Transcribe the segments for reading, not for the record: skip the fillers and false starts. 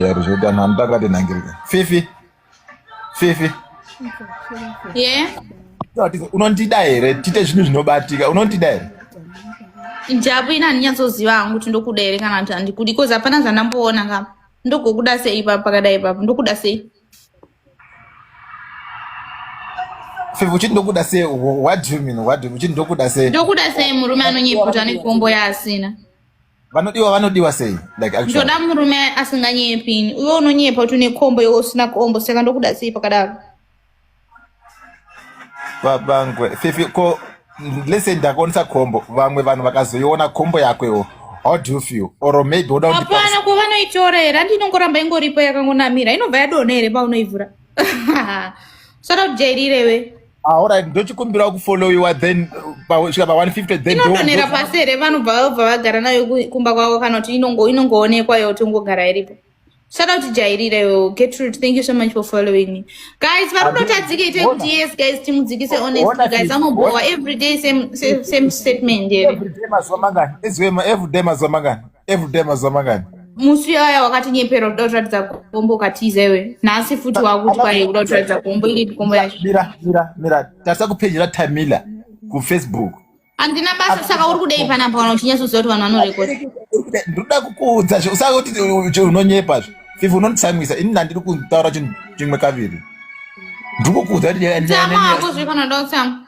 Yari zvekuti anhu anoda akati nhangirika. Fifi. Fifi. Yeah. Unondida here? Tiite zvinhu zvinobatika. Unondida here? Jabu ina handinyatsoziva hangu kuti ndokuda here kana kuti handikudi cause hapana zvandamboona ka. Ndogokuda sei ipapo pakadai ipapo? Ndokuda sei? Fifi uchiti ndokuda sei? What do you mean? What do you uchiti ndokuda sei? Ndokuda sei murume anonyepa kuti ane kombo yaasina. Vanodiwa vanodiwa sei? Like actually. Ndoda murume asinganyepi ini. Uyo unonyepa kuti une kombo iwe usina kombo saka ndokuda sei pakadaro? Babangwe Fifi ko let's say ndakuonesa kombo vamwe vanhu vakazoiona kombo yako iwo how do you feel or maybe uda hapana ko vanoitora here handi inongoramba ingoripo yakangonamira inobva yadonha here paunoivhura usada kujairire we Ah, alright ndochikumbira kufollowiwa then svika pa 150 then inodonhera pasi here vanobva vabva vagara nayo kumba kwavo kana kuti inongoonekwa yo tongogara iripo Shout out to Jairira, Gertrude. Thank you so much for following me. Guys, varikutotadzika itai kuti yes guys timudzikise honestly guys. Anobowa every day same same, same statement here. Every day mazuva mangani? Ezwe every day mazuva mangani? Every day mazuva mangani? Musi aya wakatinyepera kuda kutiratidza kombo ukatiza iwe. Nhasi futi wakuti kwaye kuda kutiratidza kombo iri kombo yacho. Mira, mira, mira. Tarisa kupeji ra Tamila ku Facebook. Handina basa saka uri kudei panapa kana uchinyatsoziva kuti vanhu vanorekoda. Ndinoda kukuudza zve usaka kuti unonyepa zve. Fifi unonditsamwisa ini ndandiri kutaura chinhu chimwe kaviri. Ndiri kukuudza kuti Tsamwa hako zve kana uda kutsamwa.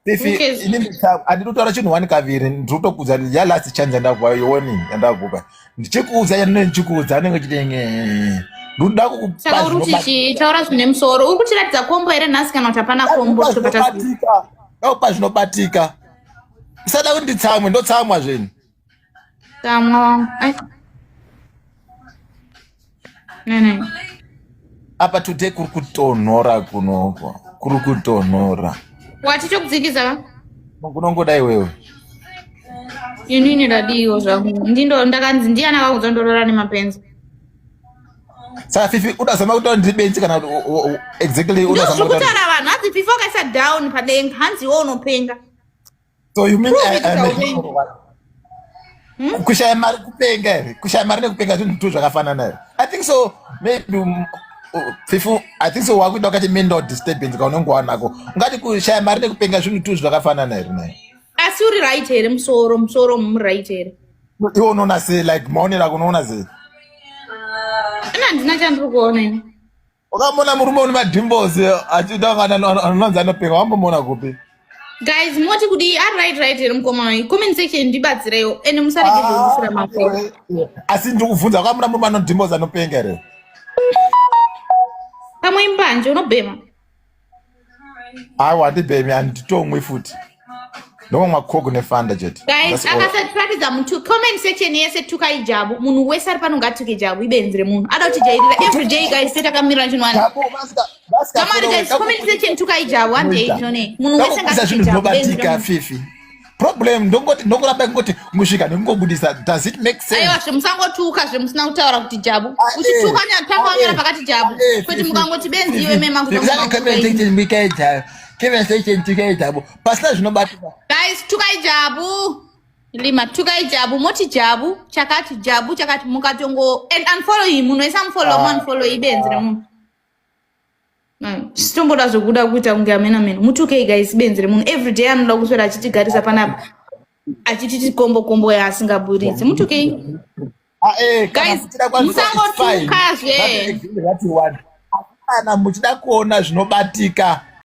Fifi ini handiri kutaura chinhu one kaviri ndiri kutokuudza ya last chance yandakupa warning yandakupa. Ndichikuudza yandinenge ndichikuudza anenge chiti ngee. Ndinoda kukupa Saka uri kuti chii? Taura zvine musoro. Uri kutiratidza kombo here nhasi kana kuti hapana kombo tobva taziva. Daupa zvinobatika. Usada kuti nditsamwe, ndotsamwa zvenyu. Tsamwa wangu. Ai. Nene. Apa today kuri kutonhora kunoko. Kuri kutonhora. Wati chokudzikisa ka? Kunongoda iwewe. Inini ndadiwo zvangu. Ndindo ndakanzi ndiyani akakuudza ndorora nemapenzi. Saka Fifi udazama kutaura ndiri benzi kana exactly udazama kutaura vanhu hanzi Fifi wakaisa down padenga hanzi iwe unopenga. So you mean I, I'm a, Kushaya mari kupenga here? Kushaya mari nekupenga zvinhu tu zvakafanana here? I think so maybe Fifi I think so wakuita wakati mental disturbance kaunenge wanako. Ungati kushaya mari nekupenga zvinhu tu zvakafanana here naye? Asi uri right here musoro musoro muri right here? Iwe unoona sei like maonero ako unoona sei? Ina handina chandiri kuona ini. Ukamona murume une madhimbozi achiita kunge anonzi anopenga wambomuona kupi? Guys, moti kudii? Ari right right here mukoma wenyu? Comment section ndibatsireiwo and musarege kuisira mafoni. Asi ndiri kubvunza wakamona murume ano dhimbozi anopenga here? Pamwe imbanje unobhema. Aiwa handibhemi handitomwi futi. Ndomwa coke nefanta chete. Guys, akasatiratidza mutu comment section yese tukai Jabu. Munhu wese ari pano ngatuke Jabu ibenzi remunhu. Ada kutijairira every day guys tetakamira chinhu wani. Jabu vasika vasika. Come on guys, comment section tukai Jabu one day chone. Munhu wese ngatuke Jabu. Zvinobatika Fifi. Problem ndongoti ndongoramba kungoti kusvika nekungobudisa does it make sense? Aiwa zve musangotuka zve musina kutaura kuti Jabu. Ah, Uchituka eh. nyatanga wanyora ah, eh. pakati Jabu. Eh, Kwete mukangoti benzi iwe mema kuti comment section mikae Jabu. Comment section tukai Jabu. Pasina zvinobatika. Guys, tukai Jabu. Lima tukai Jabu moti Jabu chakati Jabu chakati mukatongo and unfollow him munhu wese amufollow mu unfollow ibenzi remunhu. Sitomboda zvekuda kuita kunge amena mena. Mutukei guys benzi remunhu every day anoda kuswera achitigarisa panapa achititi kombo kombo yaasingaburitsi. Mutukei. Ah, eh, guys musangotuka zve. Kana muchida kuona zvinobatika.